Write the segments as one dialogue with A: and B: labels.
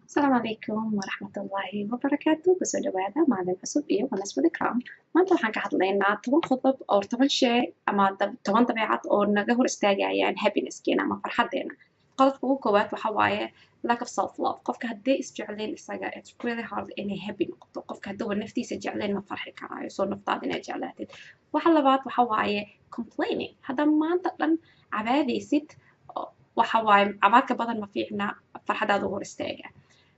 A: Asalaamu calaykum waraxmatullaahi wabarakaatu. Kusoo dhawaada maalin cusub iyo Wellness with Ikram. Maanta waxaan ka hadlaynaa 10 qodob oo 10 shay ama 10 dabeecad oo naga hor istaagayaan happinesskeena ama farxadeena. Qodobka ugu koowaad waxa waaye lack of self love. Qofka haddii isjecleen isaga, it's really hard inay happy noqoto. Qofka hadduuba naftiisa jecleen, ma farxi karaayo. Soo naftaada inaad jeclaatid. Waxa labaad waxa waaye complaining. Haddaa maanta dhan cabaadaysid, waxa waaye cabaadka badan ma fiicna, farxadaada u hor istaaga.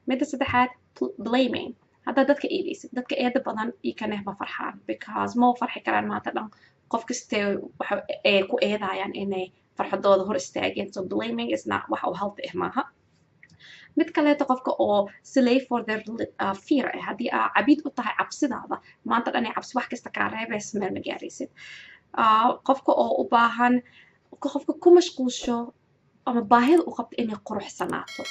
A: Midda saddexaad, blaming. Haddaa dadka eedaysid, dadka eeda badan ikaneh ma farxaan, because ma farxi karaan. Maanta dhan qof kaste waxa ay ku eedayaan inay farxadooda hor istaageen. So blaming is not wax oo healthy ah maaha. Mid kaleeto, qofka oo slave for their fear ah. Haddii aa cabiid u tahay cabsidaada, maanta dhan ay cabsi wax kasta kaa reebaysa, meel ma gaaraysid. Qofka oo u baahan, qofka ku mashquulsho ama baahida u qabto inay quruxsanaato,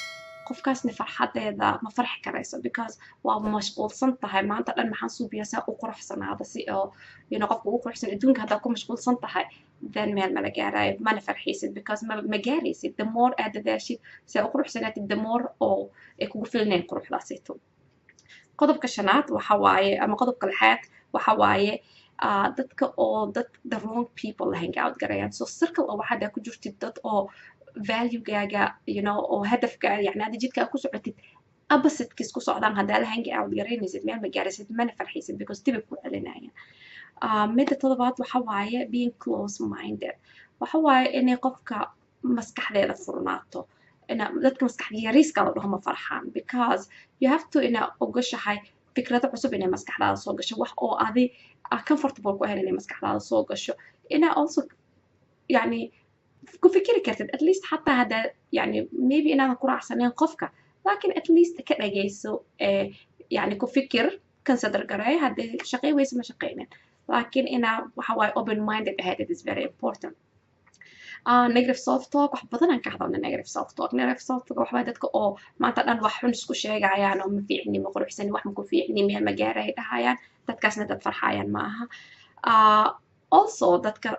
A: qofkaasna farxadeeda ma farxi karayso, because waa mashquulsan tahay maanta dhan. Maxaan suubiyaa saa u quruxsanaada, si oo qofka ugu quruxsan adduunka haddaa ku mashquulsan tahay, then meel mala gaarayo, mana farxaysid, because ma gaaraysid. The more aad dadaashid si aa u quruxsanaatid, the more oo ay kugu filnayn quruxdaasito. Qodobka shanaad waxa waaye, ama qodobka lixaad waxa waaye, dadka oo dad the wrong people la hang out garayaan. So circle oo waxaad ku jirtid dad oo valuegaaga oo hadafka, yani hadda jidka aad ku socotid oppositekiis ku socdaan, haddaa la hang out garaynaysid, meel ma gaaraysid, mana farxaysid, because dibay ku celinayaan. Midda toddobaad waxa waaye being close minded. Waxa waaye inay qofka maskaxdeeda furnaato. Ina dadka maskaxda yariiska la dhaho ma farxaan, because you have to ina ogoshahay fikrado cusub inay maskaxdaada soo gasho, wax oo adi comfortable ku ahayn inay maskaxdaada soo gasho, ina also yani ku fikiri kartid at least, xataa haddaa yani maybe inaadan ku raacsaneyn qofka, laakiin at least ka dhagayso ee yani ku fikir, consider gareey. Haddii shaqay weyse, ma shaqaynin, laakiin inaa waxa waaye open minded ahayd, it is very important. Negative self talk, wax badan aan ka hadalna negative self talk. Negative self talk waxbaa dadka oo maanta dhan wax xun isku sheegayaan, oo ma fiicni, ma quruxsani, wax ma ku fiicni, meel ma gaaray dhahayaan. Dadkaasna dad farxayaan ma aha. Also dadka,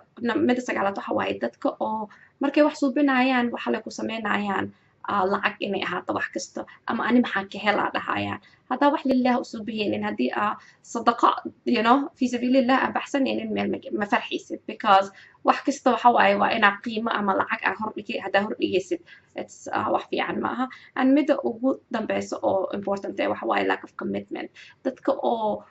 A: midda sagaalaad waxa waaye dadka oo markay wax suubinayaan, waxa lay ku sameynayaan lacag inay ahaato wax kasta, ama ani maxaan ka helaa dhahayaan. Haddaa wax lilah u suubihaynin, haddii aa sadaqa fi sabiilillah aa baxsanaynin, meel ma farxaysid, because wax kasta waxa waaye waa inaa qiimo ama lacag aa hordhigi. Haddaa hordhigaysid, it's wax fiican ma aha. And midda ugu dambeysa oo important eh waxa waaye lack of commitment. Dadka oo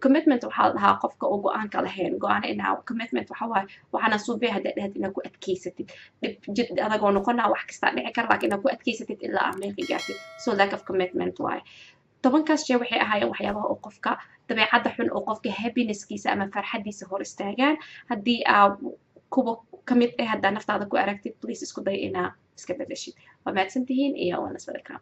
A: commitment waxaa la dhahaa qofka oo go-aanka lahayn, go-aan inaa commitment waxa waaye waxaana suubay haddaa dhahad inaa ku adkaysatid. Dhib jid adagoo noqonaa, wax kastaa dhici kara, laakiin inaa ku adkaysatid ilaa aa meel ka gaartid. So lack of commitment waaye. 10kaas shay waxay ahaayeen waxyaabaha oo qofka dabeecadda xun oo qofka happinesskiisa ama farxaddiisa hor istaagaan. Haddii aa kuwa ka mid ah haddaa naftaada ku aragtid, please isku day inaa iska bedeshid. Waa mahadsantihiin iyo Wellness with Ikram.